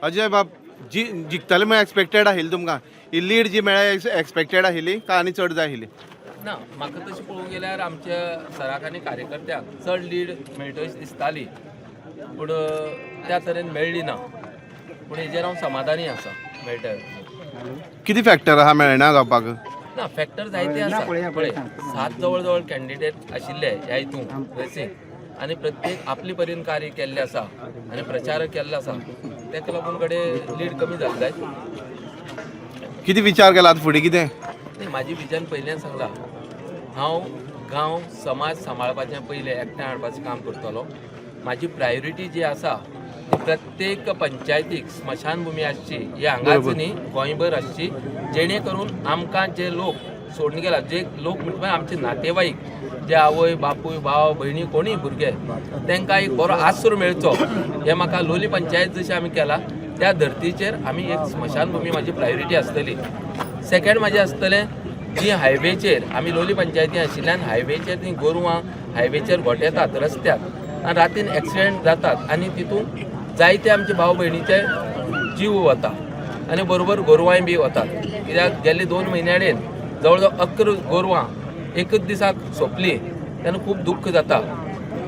अजय बाब, जी जिखतले म्हळ्यार एक्सपेक्टेड आशिल्ली तुमकां ही लीड जी मेळ्ळ्या, एक्सपेक्टेड आशिल्ली काय आनी चड जाय आशिल्ली? ना, म्हाका तशें पळोवंक गेल्यार आमच्या सराक आनी कार्यकर्त्यांक चड लीड मेळटली अशी दिसताली, पूण त्या तरेन मेळ्ळी ना. पूण हेजेर हांव समाधानी आसा मेळटा. कितें फॅक्टर आहा मेळना जावपाक? ना, फॅक्टर जायते आसा. पळय, सात जवळ जवळ कॅन्डिडेट आशिल्ले ह्या हितून रेसींत आनी प्रत्येक आपले परीन कार्य केल्लें आसा आनी प्रचार केल्लो आसा. तेका लागून कडेन लीड कमी जाली जायत. कितें विचार केला आतां फुडें कितें? न्ही, म्हाजी विजन पयल्यान सांगला. हांव गांव समाज सांबाळपाचें, पयलें एकठांय हाडपाचें काम करतलो. म्हाजी प्रायोरिटी जी आसा ती प्रत्येक पंचायतीक स्मशानभुमी आसची, ही हांगाच न्ही, गोंयभर आसची, जेणे करून आमकां जे लोक सोडून गेला, जे लोक म्हणजे आमचे नातेवाईक, जे आवय बापूय भाव भयणी कोणीय भुरगे, तांकां एक बरो आसरो मेळचो. हें म्हाका लोली पंचायत जशें आमी केला त्या धर्तीचेर आमी एक स्मशानभुमी म्हाजी प्रायोरिटी आसतली. सेकंड म्हाजें आसतलें जी हायवेचेर आमी लोली पंचायती आशिल्ल्यान हायवेचेर ती गोरवां हायवेचेर गोठेतात रस्त्यार आनी रातीन एक्सिडेंट जातात आनी तितून जायते आमचे भाव भयणीचे जीव वता आनी बरोबर गोरवांय बी वतात. कित्याक गेल्ले 2 म्हयन्या कडेन जवळ जवळ 11 गोरवां एकच दिसाक सोंपली तेन्ना खूब दुख्ख जाता.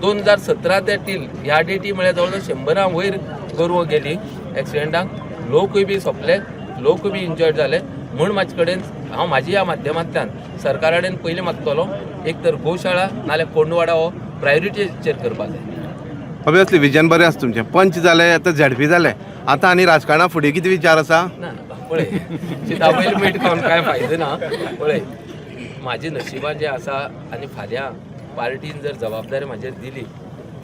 2017 ते टील ह्या डेटी म्हळ्यार जवळ जवळ 100 वयर गोरवां गेली एक्सिडेंटाक. लोकूय बी सोंपले, लोकूय बी इंजर्ड जाले. म्हूण म्हाजे कडेन हांव म्हाजी ह्या माध्यमांतल्यान सरकारा कडेन पयलीं मागतलो, एक तर गोशाळा नाल्यार कोंडवाडा हो प्रायोरिटीचेर करपाक जाय. ऑबियसली विजन बरें आसा तुमचें. पंच जाले, आतां झेडपी जाले, आतां आनी राजकारणा फुडें कितें विचार आसा? ना ना, पळय, शिता पयलीं मीठ खावन कांय फायदो ना. पळय, म्हाजी नशिबान जें आसा आनी फाल्यां पार्टीन जर जबाबदारी म्हाजेर दिली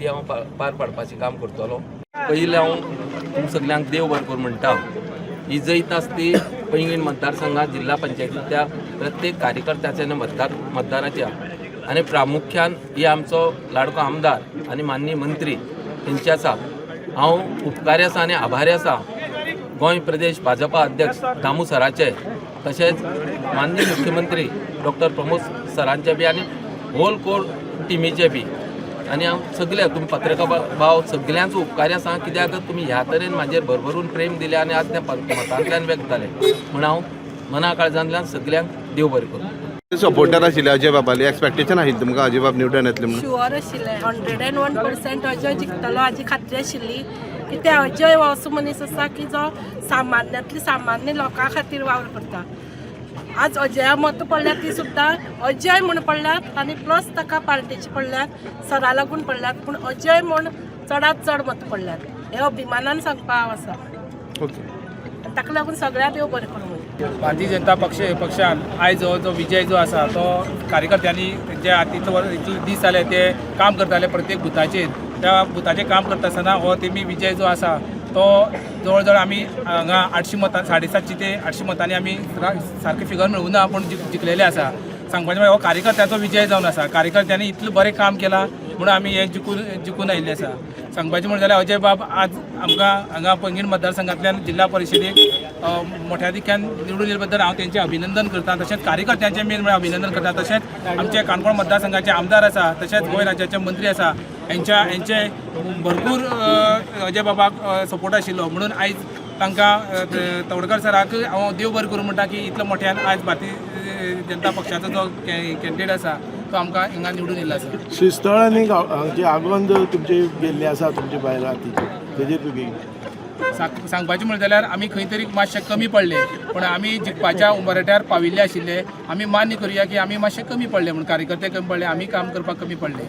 ती हांव पार पाडपाचें काम करतलो. पयलीं हांव तुम सगल्यांक देव बरें करूं म्हणटा. ही जैत आसा ती पैंगीण मतदारसंघात जिल्हा पंचायतीच्या प्रत्येक कार्यकर्त्याच्या आनी मतदाराच्या आनी प्रामुख्यान ही आमचो लाडको आमदार आनी माननीय मंत्री हेंचे आसा. हांव उपकारी आसा आनी आभारी आसा गोंय प्रदेश भाजपा अध्यक्ष दामू सराचे, तशेंच माननीय मुख्यमंत्री डॉक्टर प्रमोद सरांचे बी आनी होल कोर टिमीचे बी. आनी हांव सगल्या तुमी पत्रकार भाव सगल्यांचो उपकारी आसा, कित्याक तुमी ह्या तरेन म्हाजेर भरभरून प्रेम दिलें आनी आज तें मतांतल्यान व्यक्त जालें. म्हूण हांव मना काळजांतल्यान सगल्यांक देव बरें करूं. सपोर्टर आशिल्ले अजय बाबाले, एक्सपेक्टेशन आशिल्लें तुमकां अजय बाब निवडून येतले म्हणून? शुअर आशिल्लें, 101% अजय जिखतलो हाजी खात्री आशिल्ली. कित्याक अजय हो असो मनीस आसा की जो सामान्यांतली सामान्य लोकां खातीर वावर करता. आज अजया मतां पडल्यात ती सुद्दां अजय म्हूण पडल्यात आनी प्लस ताका पार्टेची पडल्यात, सरा लागून पडल्यात, पूण अजय म्हूण चडांत चड मतां पडल्यात हें अभिमानान सांगपा हांव आसा. आनी ताका लागून सगळ्या देव बरें करूं. भारतीय जनता पक्षान आयज हो जो विजय जो आसा तो कार्यकर्त्यांनी जे आतां इतले दीस जाले ते काम करताले प्रत्येक बुथाचेर, त्या बुथाचेर काम करता आसतना हो तेमी विजय जो आसा तो जवळ जवळ आमी हांगा 800 मतां, 750 ते 800 मतांनी आमी सारकें फिगर मेळूं ना, पूण जिखलेले आसा. सांगपाचें म्हळ्यार हो कार्यकर्त्याचो विजय जावन आसा. कार्यकर्त्यांनी इतलें बरें काम केलां म्हणून आमी हें जिखून आयिल्लें आसा. सांगपाचें म्हणलें जाल्यार अजय बाब आज आमकां हांगा पैंगीण मतदारसंघांतल्यान जिल्हा परिशदेक मोठ्या दिक्यान निवडून येयल्या बद्दल हांव तेंचें अभिनंदन करता. तशेंच कार्यकर्त्यांचें मेन म्हळ्यार अभिनंदन करता. तशेंच आमचे काणकोण मतदारसंघाचे आमदार आसा, तशेंच गोंय राज्याचे मंत्री आसा, हेंचे भरपूर अजय बाबाक सपोर्ट आशिल्लो म्हणून आयज तांकां तवडकर सराक हांव देव बरें करूं म्हणटा की इतलो मोठ्यान आयज भारतीय जनता पक्षाचो जो कॅन्डिडेट आसा तो आमकां हिंगा निवडून येयल्लो आसा. श्रीस्थळ आनी हांगची आगोंद तुमची गेल्ली आसा तुमची बायलां तिची तेजेर तुगे सांगपाचें म्हणलें जाल्यार आमी खंय तरी मातशे कमी पडले, पूण आमी जिखपाच्या उंबरठ्यार पाविल्ले आशिल्ले. आमी मान्य करुया की आमी मातशे कमी पडले म्हूण, कार्यकर्ते कमी पडले, आमी काम करपाक कमी पडले.